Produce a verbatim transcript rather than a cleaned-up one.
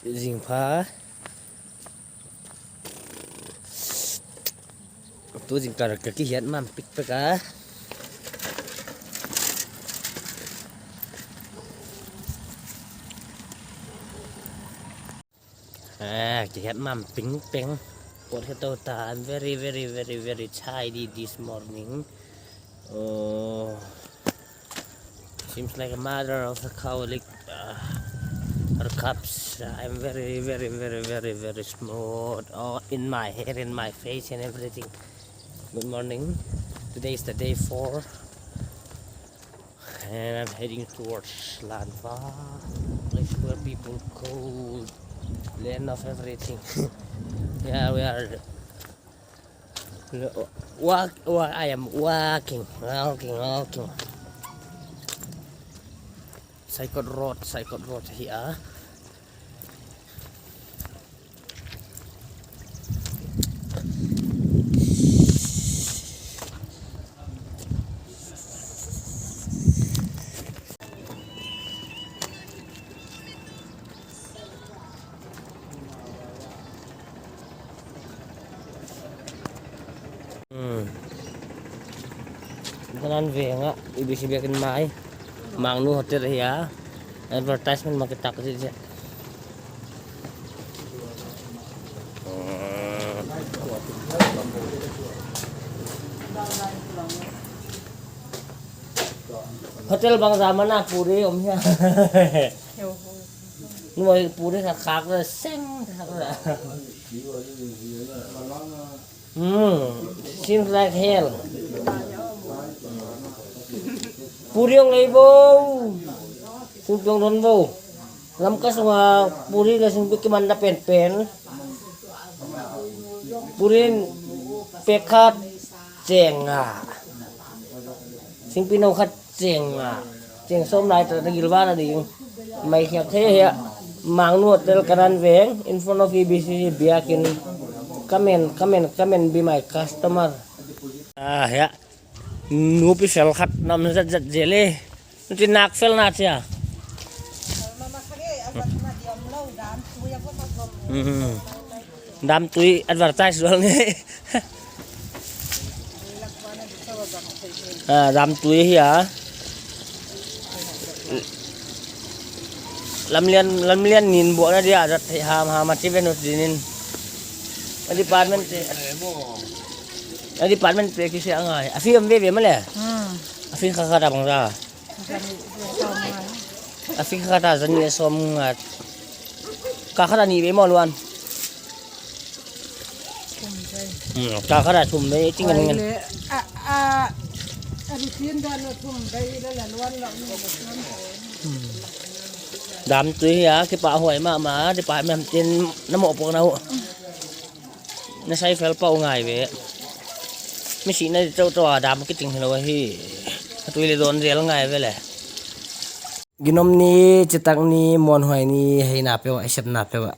Zingpha. Tu zingkal ka kihiat mam pikpek a. Ah, kihiat mam pingpeng. Pot ka tou ta, I'm very, very, very, very tidy this morning. Oh, seems like a mother of a cowlick, uh, her cups. I'm very, very, very, very, very smooth. Oh, in my hair, in my face, and everything. Good morning. Today is the day four. And I'm heading towards Lanva, place where people call land of everything. Yeah, we are walk, walk, I am walking, walking, walking. Saikot Road, Saikot Road here. Hmm. Kanan veng ah, EBC biakin mai. Mangnu Hotel hi a. Advertisement mah kitak zi zi. Hotel bangzah mah na puri om hia. Nuai puri khat khak le seng khak le. Hmm, seems like hell. Puri ong lei bo. Sung piong don bo. Lamka sunga puri le singpi kiman na penpen. Puri in pek khat cheng nga. Singpi nou khat cheng nga. Cheng sawm lai ta gilvan a ding. Mai khiak thei hia. Mangnu Hotel kanan veng, in front of EBC biakin. Come and, come and, come and be my customer. Ah, hia. Nupi fel khat nam zat zat zel e. Nuti nak fel na chia. Hmm. Dam tui advertise zual nge. Ah, dam tui hi a. Lamlian, lamlian nin bo na dia zat ham ham a ti ve nu ti nin. A department te. A department te kisi angai. A fee om ve ve male. Hmm. A fee kha kha ta bang ra. A fee kha kha ta zani som nga. Ka kha ta ni ve mo luan. Hmm, ka kha ta thum ve ting ngan ngan. A, a, a routine dan na thum ve la la luan la ni. Hmm. Dam tui hi a, kipahhuai mahmah, department te'n na mohpuak na uh. Na sai fel pah uh ngai ve. Mi sihna di chauh chauh a dam kiting hilou hi. A tui le dawn zel ngai ve le. Ginom ni, chitak ni, muanhuai ni, heina peuh a, i sepna peuh a.